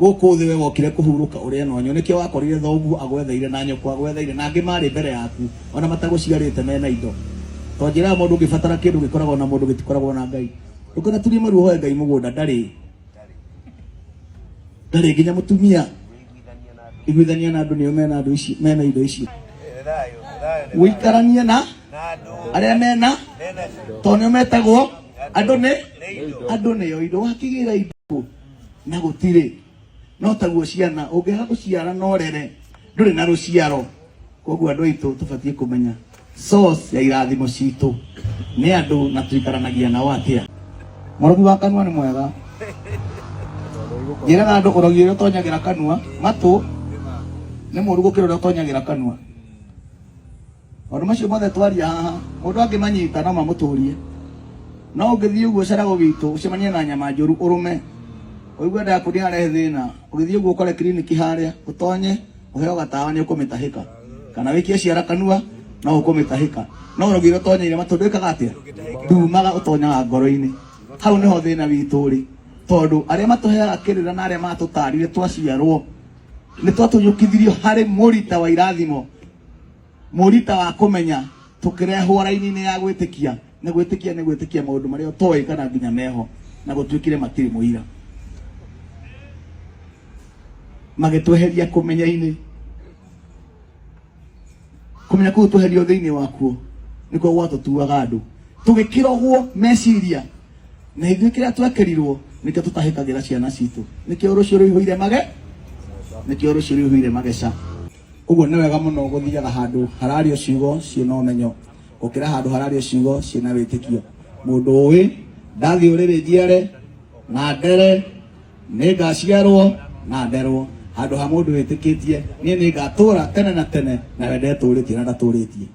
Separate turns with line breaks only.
Gũkũ thĩ we wokire kũhurũka ũrĩe na ũnyue, nĩkĩo wakorire thoguo agwetheire na nyũkwa agwetheire na angĩ marĩ mbere yaku ona matagũciarĩte mena indo. To njĩra ya mũndũ ũngĩbatara kĩndũ gĩkoragwo na mũndũ gĩtikoragwo na Ngai. Ndũkanaturie maru ũhoe Ngai mũgũnda ndarĩ. Ndarĩ nginya mũtumia. Iguithania na andũ nĩo mena andũ ici mena indo ici. Ũikaranie na arĩa mena tondũ nĩo metagwo andũ nĩ andũ nĩo indo wakĩgĩra indo na gũtirĩ no taguo ciana ũngĩaga gũciara na ũrere ndũrĩ na rũciaro koguo andũ aitũ tũbatiĩ kũmenya source ya irathimo citũ nĩ andũ na tũikaranagia nao atĩa mũrogi wa kanua nĩ mwega njĩraga andũ ũrogi ũrĩa ũtonyagĩra kanua matũ nĩ mũru gũkĩra ũrĩa ũtonyagĩra kanua Maũndũ macio mothe twaria haha, mũndũ angĩmanyita no mamũtũrie. No ũngĩthiĩ ũguo ũcerago witũ, ũcemanie na nyama njũru ũrũme, ũigue nda yaku ndĩrarehe thĩna, ũgĩthiĩ ũguo ũkore kiriniki harĩa, ũtonye, ũheo gatawa nĩ ũkũmĩtahĩka. Kana wĩikie ciara kanua, no ũkũmĩtahĩka. No ũrogi ũrĩa ũtonyeire matũ ndwĩkaga atĩa? Ndumaga ũtonyaga ngoro-inĩ. Hau nĩho thĩna witũ ũrĩ. Tondũ arĩa matũheaga kĩrĩra na arĩa matũtarire twaciarwo, nĩ twatũnyũkithirio harĩ mũrita wa irathimo Mũrita wa kũmenya tũkĩrehwo raini-inĩ ya gwĩtĩkia na gwĩtĩkia nĩ gwĩtĩkia maũndũ marĩa ũtoĩ kana nginya meho na gũtuĩkire matirĩ mũira magĩtweheria kũmenya-inĩ kũmenya kũu tweherio thĩinĩ wakuo nĩkuo gwatũtuaga andũ tũgĩkĩrogwo meciria na ithuĩ kĩrĩa twekĩrirwo nĩkĩo tũtahĩkagĩra ciana citũ nĩkĩo rũciũ rũihũire mage nĩkĩo rũciũ rũihũire mageca Ũguo nĩ wega mũno gũthiaga handũ harario ciugo ciĩna ũmenyo gũkĩra handũ harario ciugo ciĩna wĩtĩkio. Mũndũ ũĩ ndathiĩ ũrĩrĩ njiare na ndere nĩngaciarwo na nderwo handũ ha mũndũ wĩtĩkĩtie niĩ nĩngatũra tene na tene na we ndetũrĩtie na ndatũrĩtie.